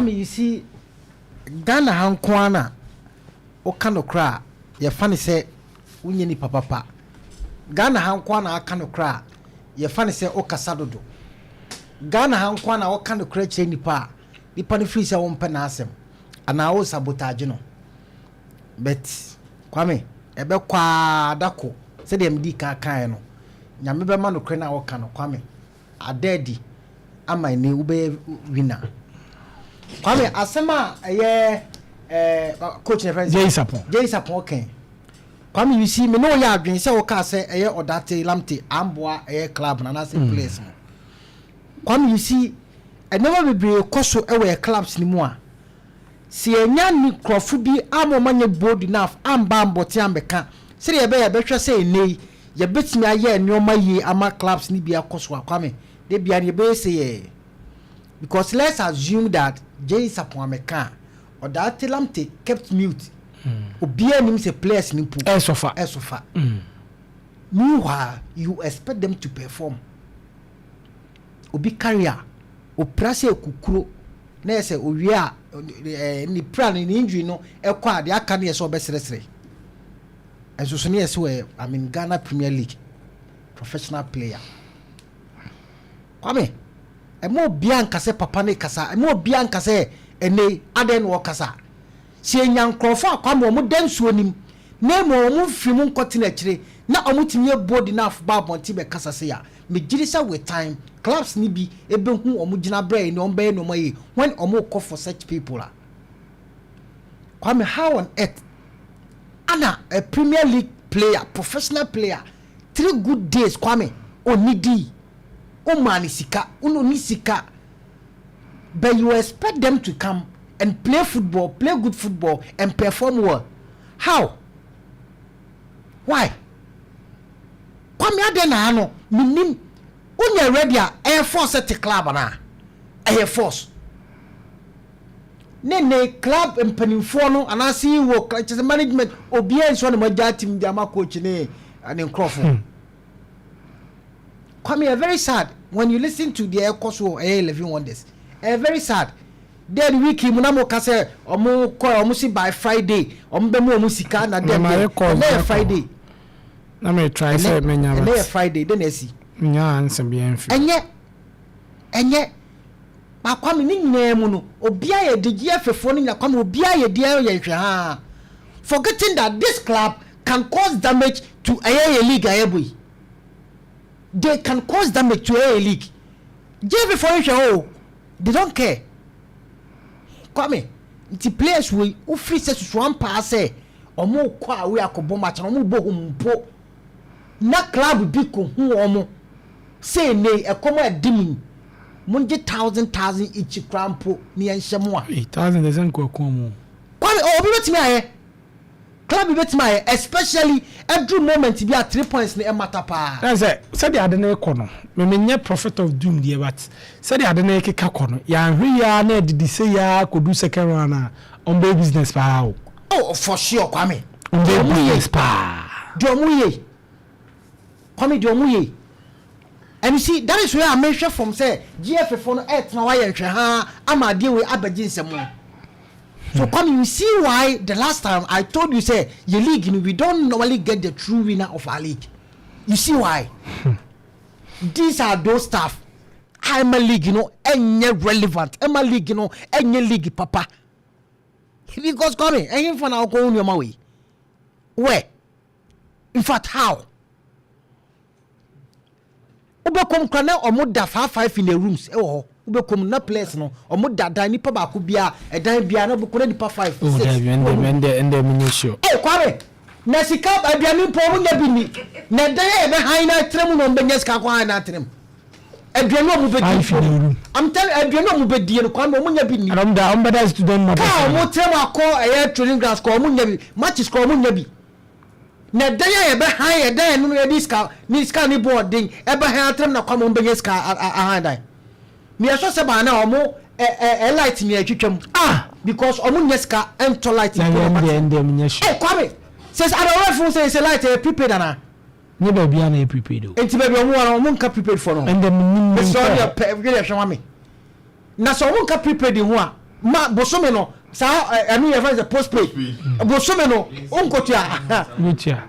Kwame, you see, Ghana ha nko ara na woka nokorɛ a, yɛfa no sɛ wonyɛ nipa papa. Ghana ha nko ara na aka nokorɛ a, yɛfa no sɛ wokasa dodo. Ghana ha nko ara na woka nokorɛ kyerɛ nipa a, nipa no firi sɛ wompɛ n'asɛm anaa wo sabotage no. But Kwame, ɛbɛkɔ ara da ko, sɛdeɛ medi kan kaeɛ no, Nyame bɛma nokorɛ no a woka no, Kwame, ada adi ama ɛnɛ wobɛyɛ winner. Kwame, asɛm a ɛyɛ coach na ɛfrɛ no Jay Sapon. Jay Sapon kɛn. Kwame, you see, me ne woyɛ adwene sɛ wokaa sɛ ɛyɛ Odartey Lamptey amboa ɛyɛ club no anaasɛ players no. Kwame, you see, nneɛma bebree kɔ so ɛwɔ yɛ clubs no mu a, sɛ yɛnya ne nkurɔfo bi ama ɔma nyɛ bold enough amba ambɔte ambɛka sɛdeɛ yɛbɛyɛ yɛbɛhwɛ sɛ ɛnɛ yi yɛbɛtumi ayɛ nneɛma yie ama clubs no bi akɔ so a, Kwame, de bia no yɛbɛyɛ sɛ yɛ, because let's assume that Jay Sapon amɛka a, Odartey Lamptey kept mute. Obiara nim sɛ players no mpo ɛsɔfa. Ɛsɔfa. Meanwhile, you expect them to perform. Obi career opira sɛ kukuro na yɛ sɛ owie a ne pira no, ne injury no ɛkɔ a, deɛ aka no yɛ sɛ ɔbɛsrɛsrɛ. Ɛnso so ne yɛ sɛ wɔyɛ, I mean, Ghana Premier League professional player. Kwame, ɛma obiara nka sɛ papa ne kasa, ɛma obiara nka sɛ ɛnɛ adɛn na ɔkasa. Sɛ enya nkurɔfoɔ a, Kwame, wɔn da nsuo nim na emu wɔn mfiri mu nkɔtena akyire na wɔn tumi yɛ bold enough ba abɔnten bɛkasa se a, megye di sɛ with time clubs ni bi ebehu wɔn gyina berɛ yi na wɔn bɛyɛ nneɛma yie when wɔn kɔ for such people a. Kwame, how on earth ana a Premier League player, professional player, 3 good days, Kwame, onidi o, ne sika oni sika, but you expect them to come and play football, play good football and perform well? How? Why? Kwame, adɛn na ha no menim wonyɛ ready a ɛyɛ force te club na ɛyɛ force ne club mpanimfoɔ no anaasɛ wɔ kyerɛ sɛ management, obiara nso na magya team de ama coach ne nkurɔfoɔ. Kwame, ɛ very sad when you listen to deɛ ɛkɔ so ɛyɛ Eleven Wonders. Ɛ very sad. Then week mu na mo ka sɛ ɔmo kɔ, ɔmo si by Friday ɔmo bɛ mu ɔmo sika na then then ɛnɛ yɛ Friday. Na me try sɛ menya. Ɛnɛ yɛ Friday den na ɛsi. Nya ansɛm bi ɛnfi. Ɛnyɛ Kwame, ne nyinaa mu no, obiara yɛ de gye afɛfoɔ no nyina. Kwame, obiara yɛ deɛ yɛ nhwɛ ha, forgetting that this club can cause damage to ɛyɛ yɛ league a yɛbɔ yi. They can cause damage to ɛyɛ league. Gye afɛfoɔ nhwɛ o, they don't care. Kwame, nti players wei wofiri sɛ susu ampaa sɛ ɔmo kɔ a wei akɔbɔ match na ɔmo bɔ home mpo na club bi ko hu ɔmo sɛ ne ɛkɔm a ɛdi mu, mo ngye thousand thousand each kora mpo ne yɛn hyɛ mo a. Thousand ɛsɛ nkɔ ɛkɔn mu. Kwame, obi bɛtumi ayɛ, club bi bɛtumi ayɛ, especially every moment bi a three points ne ɛmata paa. Ɛ sɛ sɛdeɛ ade no kɔ no, mɛmɛ nyɛ prophet of doom deɛ, but sɛdeɛ ade no keka kɔ no, yɛahwɛ yia na ɛdidi sɛ yia kɔdu second round a, ɔn bɛ business paa o. Oh, for sure, Kwame. Ɔn bɛ business paa. Deɛ ɔmo yɛ, Kwame, deɛ ɔmo yɛ, and you see, that is where a mehwɛ from sɛ GFA fo no ɛtena hɔ ayɛ nhwɛ ha ama adeɛ wei abɛgye nsɛm. So Kwame, you see why the last time I told you say your league, we don't normally get the true winner of our league. You see why? These are those stuff. Ɛma league no ɛnyɛ relevant. Ɛma league no ɛnyɛ league papa. Because Kwame, ɛyin fa na ɔkɔ nneɛma wei. Where? In fact, how? Wobɛkɔm kora na ɔmo da five five in the rooms ɛwɔ hɔ. Wobɛkɔm na players no ɔmo da dan nipa baako bia, ɛdan bia na wobɛkɔ na nipa five, Oh, six. Dabi, ɛndɛ ɛndɛ ɛndɛ mi nye sure. Ɛ Kwame, na sika aduane mpo ɔmo nya bi ni na ɛdan a yɛbɛ han na atena mu na ɔmo bɛnya sika akɔ han na atena mu, aduane a ɔmo bɛdi. Five in the room. I'm telling, aduane a ɔmo bɛdi no, Kwame, ɔmo nya bi ni. Ɛnna ɔmo da ɔmo bɛda student model. Kaa ɔmo tena mu akɔ ɛyɛ training grounds kɔ, ɔmo nya bi, matches kɔ, ɔmo nya bi, na ɛdan a yɛbɛ han, ɛdan yɛn no yɛde sika ne sika ne bɔɔden ɛbɛ han atena mu na Kwame, ɔmo bɛnya sika ahan dan mìɛsɔ sɛ baa na ɔmo ɛ ɛ ɛ light ni ɛtwitwa mu. Ah. Because ɔmo nya sika ɛntɔ light. Na mpo na ɛndɛ ɛndɛ mi nye sure. Ɛ Kwame, sɛ adawɔ fun sɛ light ɛyɛ prepaid ana? Nye baabi a na yɛ prepaid o. Nti baabi ɔmo wɔ no, ɔmo nka prepaid fɔ no? Ɛndɛ mi nim mi mesɛ ɔde nkɔ. pɛ wele ɛhwɛ wa mi na sɛ ɔmo nka prepaid ho a. Ma bosome no saa ɛno yɛ fɛn sɛ postpaid bosome no nkotua na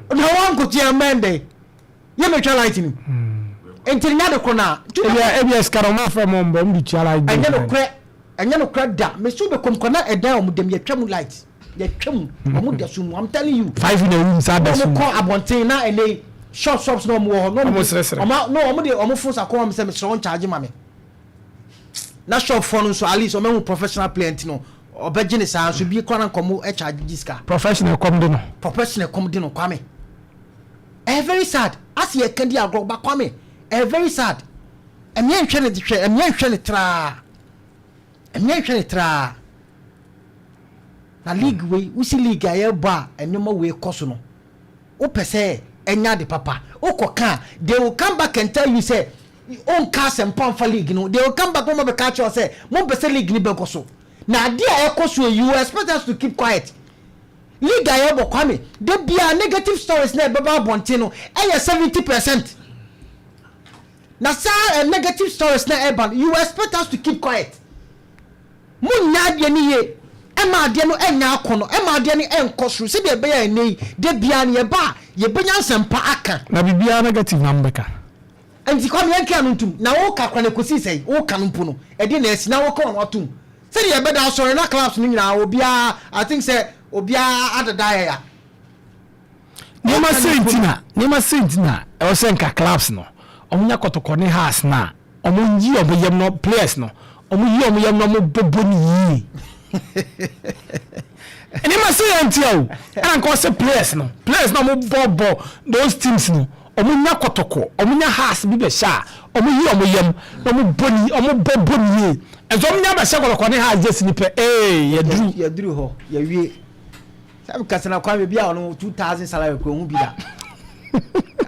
wankotua mbɛn dɛ yɛ mɛtwa light ni nti nya de koro na. Ebi ebi sika na ɔmo afɛ mo mbɔ ɔmo de tua light bill. Ɛnyɛ no korɛ, ɛnyɛ no korɛ da. Mesi bɛ kɔm kɔ na ɛdan ɔmo dɛm yɛtwa mu light, yɛtwa mu, ɔmo da so mu, I'm telling you. Five in a room saa da so mu. Ɔmo kɔ abɔnten na ɛnɛ shop shops na ɔmo wɔ hɔ. Ɔmo srɛsrɛ. Ɔmo no, ɔmo de ɔmo phone sakɔ ɔmo sɛ mesrɛ wɔn charge ma me na shop fɔ no nso, at least ɔmo ehu professional player nti no ɔbɛgye ne saa nso bi kora na nkɔmɔ ɛcharge gye sika. Professional kɔm de no. Professional kɔm de no, Kwame. Ɛyɛ very sad asi yɛ kandi agorɔ ba, Kwame. Ɛyɛ very sad. Ɛmìɛ nhwɛ ne hwɛ, ɛmìɛ nhwɛ ne traa, ɛmìɛ nhwɛ ne traa na league wei wusi league a yɛbɔ a ɛnneɛma wei kɔ so no, wopɛ sɛ ɛnya de papa wokɔ ka, they will come back and tell you sɛ ɔnka asɛmpa nfa league no. They will come back, wɔn bɛka kyerɛ sɛ mo mpɛ sɛ league ni bɛkɔ so na adeɛ a ɛkɔ so, you expect us to keep quiet. League a yɛbɔ, Kwame, de bia negative stories na ɛbɛba abɔnten no ɛyɛ 70%, na saa negative stories na ɛba no, you expect us to keep quiet? Mo nya adeɛ no yie, ɛma adeɛ no ɛnya akɔ no, ɛma adeɛ no ɛnkɔ soro sɛdeɛ ɛbɛyɛ ɛnɛ yi de bia no yɛba a yɛbɛnya nsɛmpa aka. Na biribiara negative na mbɛka. Nti Kwame, yɛn kea no ntum na woka kora no kɔsi sɛ woka no mpo no ɛde na asi na woka wɔn atum sɛdeɛ yɛbɛda asɔre na clubs no nyinaa obiara, I think sɛ obiara adada yɛ ya. Nneɛma sɛ nti na ɛwɔ sɛ nka clubs no ɔmo nya Kɔtɔkɔ ne Hearts na ɔmo yi ɔmo yam no, players no ɔmo yi ɔmo yam no, ɔmo bɔbɔ ne yie. Nneɛma sɛ yɛn ti o, ɛna nka ɔsɛ players no ɔmo bɔ bɔ those teams no, ɔmo nya Kɔtɔkɔ, ɔmo nya Hearts bi bɛ hyɛ a, ɔmo yi ɔmo yam na ɔmo bɔ ne ɔmo bɔ bɔ ne yie. Ɛnso ɔmo nya bɛhyɛ Kɔtɔkɔ ne Hearts jersey ni pɛ, ee, yɛduru. Yɛduru hɔ, yɛwie sɛbi kasana. Kwame, bi a ɔno 2,000 salary kò ohun bi da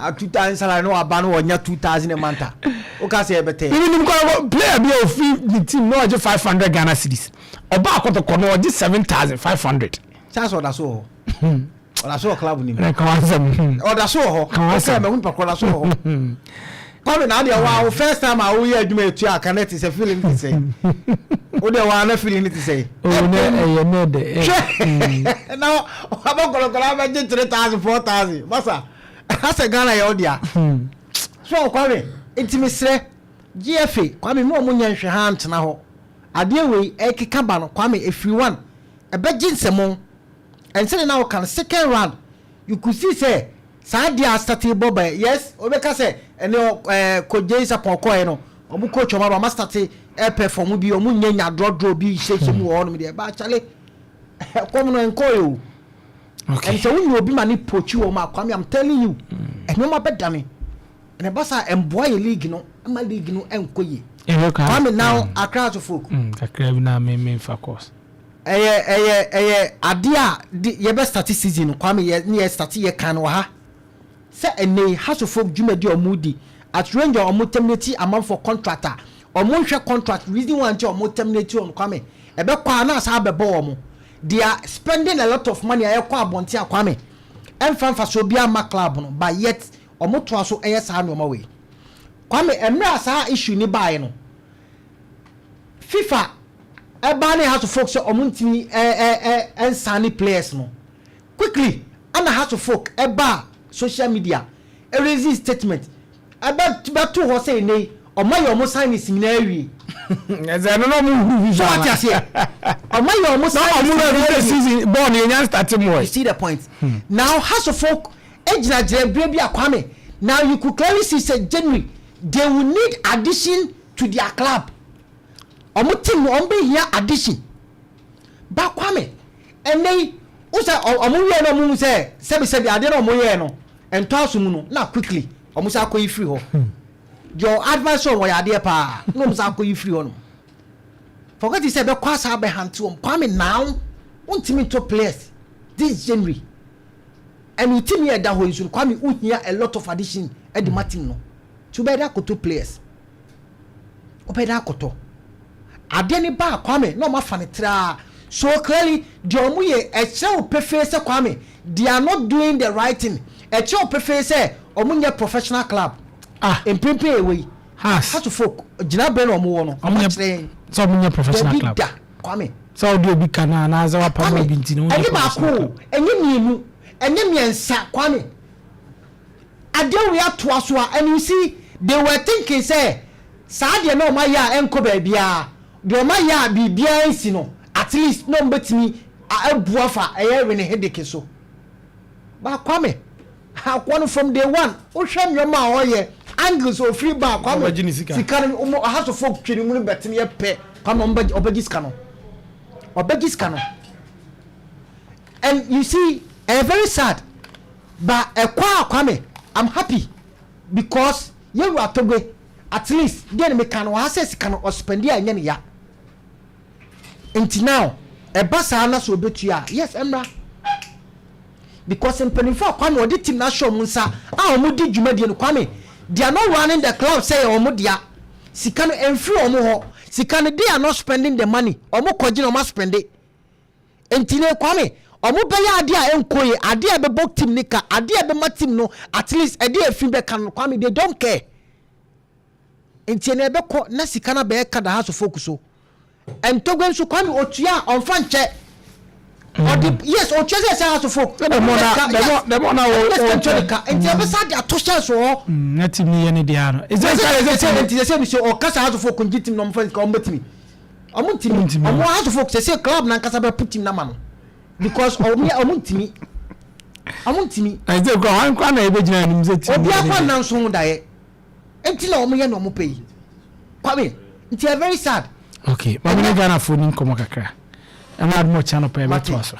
a 2,000 salary no waba no wɔnya 2,000 a month a o ka sɛ yɛbɛtɛ. Bibi nim kɔ player bi a ofi ne team na ɔgye 500 Ghana cedis, ɔba Akɔtɔkɔ na ɔgye 7,500. Saa sɛ ɔda so wɔ hɔ, ɔda so wɔ club nim. Ɛna kan asɛm. Ɔda so wɔ hɔ. Kan asɛm. Ɔkɛ mɛ nipa kɔ ɔda so wɔ hɔ. Kwame, na adeɛ wa o, first time a woyɛ adwuma etu a kan ti sɛ feeling ti sɛ o deɛ wa na feeling ti sɛ. O ne ɛyɛ ne de. Hwɛ na wabɔ kɔlɔkɔlɔ abɛgye 3,000, 4,000 masa asɛ Ghana yɛ o dea so. Kwame, nti mesrɛ GFA, Kwame, mu a ɔmo nyɛ nhwɛ ha ntena hɔ. Adeɛ wei ɛkeka ba no, Kwame, efiri one ɛbɛgye nsɛmɔ ɛnsɛn de na ɔka no second round, you could see sɛ saa adeɛ a start bɔ bɛ. Yes, obɛka sɛ ɛne kogye sapɔn kɔɛ no, ɔmo coach ɔmo aba, ɔmo start ɛpɛ bi, ɔmo nyɛ nya drɔdrɔ bi hyehyɛ mu wɔ hɔnom deɛ ɛba akyale kɔm no nkɔɛ o. Ɛn sɛ wonyɛ obi ma ne poach wɔ mu a, Kwame, I'm telling you, ɛnneɛma bɛdane ɛna ɛba saa ɛmboa yɛ league no, ɛma league no ɛnkɔ yie. Kwame, now Accra Hearts of Oak. Kakra bi na me fa course. Ɛyɛ adeɛ a de yɛbɛ start season no, Kwame, yɛ ne yɛ start yɛ kan wɔ ha sɛ ɛnɛ Hearts of Oak dwumadi a ɔmo di at range a ɔmo terminate amanfo contract a ɔmo nhwɛ contract reason why nti ɔmo terminate wɔn. Kwame, ɛbɛkɔ a na asa abɛbɔ wɔn. They are spending a lot of money a ɛkɔ abɔnten a, Kwame, ɛnfa nfa so obi ama club no, but yet ɔmo toa so ɛyɛ saa nneɛma wei. Kwame, mmerɛ a saa issue ni baeɛ no, FIFA ɛbaa ne Hearts of Oak sɛ ɔmo ntumi ɛ ɛ ɛ ɛnsan players no quickly, ɛna Hearts of Oak ɛbaa social media ɛraise statement ɛbɛ bɛto hɔ sɛ ɛnɛ yi ɔmo ayɛ ɔmo signings nyinaa awie. Ɛsɛ ɛno na ɔmo huru So FIFA. wate aseɛ, ɔmo ayɛ ɔmo na signings ɔmo nyinaa rɛ awie. season bɔɔl yɛn nya start mu You ɛ. see the point now? Hearts of Oak egyinagyina ebire bi a, Kwame, now you could clearly see say January they will need addition to their club. Ɔmo team no, ɔmo bɛ hia addition ba. Kwame, ɛnɛ yi wosɛ ɔmo yɛ no, ɔmo hu sɛ sɛbisɛbi adeɛ na ɔmo yɛ no ntɔ aso mu no, na quickly ɔmo sɛ akɔ yi firi hɔ. Your advice wɔn wɔyɛ adeɛ paa na ɔmo sɛ akɔ yi firi hɔ no, forget sɛ ɛbɛkɔ asa abɛhante wɔn. Kwame, now wontumi nto players this January and wo team yɛ da hɔ nso no, Kwame, wohia a lot of addition ɛde ma team no tí wobɛyɛ dɛ akoto players, wobɛyɛ dɛ akɔtɔ adeɛ ne ba. Kwame, na ɔmo afa ne traa so clearly deɛ ɔmo yɛ ɛkyerɛ wo pefee sɛ, Kwame, they are not doing the right thing. Ɛkyerɛ wo pefee sɛ ɔmo nyɛ professional club. Ah. Mpempem ewe yi Hearts. Hearts of Oak gyina bɛn na ɔmo wɔ no. Ɔmo ɔmo kyerɛ yɛn. Sɛ ɔmo nyɛ professional Dabi club. da, Kwame. Sɛ wode obi ka no anaasɛ wapam obi nti no wonyɛ Ɛnyɛ baako professional o, club. Ɛnyɛ mmienu, ɛnyɛ mmiɛnsa, Kwame. Adeɛ wei atoa so a, and you see, they were thinking sɛ saa deɛ na wɔn ayɛ a ɛnkɔ baabiara, deɛ wɔn ayɛ a biribiara nsi no, at least na wɔn bɛtumi abu afa ɛyɛ Rene Hideki so. But Kwame, akoa no from day one, wohwɛ nneɛma a ɔyɛ, angles a ofiri ba a, Kwame, Ɔbɛgye ne sika. Sika no, wɔn ahasofo twere mu no bɛtene yɛ pɛ, Kwame, wɔn bɛgye, ɔbɛgye sika no. Ɔbɛgye sika no. And you see, ɛyɛ very sad, but ɛkɔ a, Kwame, I'm happy because yɛwura Togbe, at least deɛ ne meka no ɔha sɛ sika no ɔspend a ɛnyɛ ne ya. Nti now ɛba saa na sɛ obetua a, yes, ɛmra, because mpanimfoɔ a, Kwame, ɔde team na ahyɛ ɔmo nsa a ɔmo di dwumadie no, Kwame, they are not running the club sɛ yɛ ɔmo dea. Sika no ɛnfiri ɔmo hɔ. Sika no, they are not spending the money. Ɔmo kɔgye na ɔmo aspend. Nti ne Kwame, ɔmo bɛyɛ adeɛ a ɛnkɔ yie, adeɛ a ɛbɛbɔ team ne ka, adeɛ a ɛbɛma team no at least ɛde efi bɛka no, Kwame, they don't care. Nti ɛna ɛbɛkɔ na sika no bɛyɛ ka da Hearts of Oak so. Ntogbe nso, Kwame, otua a ɔnfa nkyɛ ɔde, yes, otua sɛ Hearts of Oak. Dɛmɔ na dɛmɔ dɛmɔ na wɔ wɔ nkyɛn ka nti ɛbɛsa de ato hyɛn so hɔ. Na team ni yɛ ne deɛ no. Ɛsɛ sɛ ɛsɛ sɛ nti sɛ sɛ ɔkasa Hearts of Oak ngye team na ɔmo fa sika, ɔmo bɛtumi, ɔmo ntumi. Ntumi. Ɔmo Hearts of Oak sɛ club nankasa bɛ put team nama no because ɔmo ntumi, ɔmo ntumi. Ɛsɛ kura wɔn kura na ebɛgyina anim sɛ team Obi ni yɛ ne akɔ deɛ. Nanso ho daeɛ nti na ɔmo yɛ na ɔmo pɛ yi, Kwame, nti ɛ very sad. Okay, maame, ne Ghana fo ni nkɔmɔ kakra ɛna adum ɔkyɛn no pɛ ɛbɛtoa so.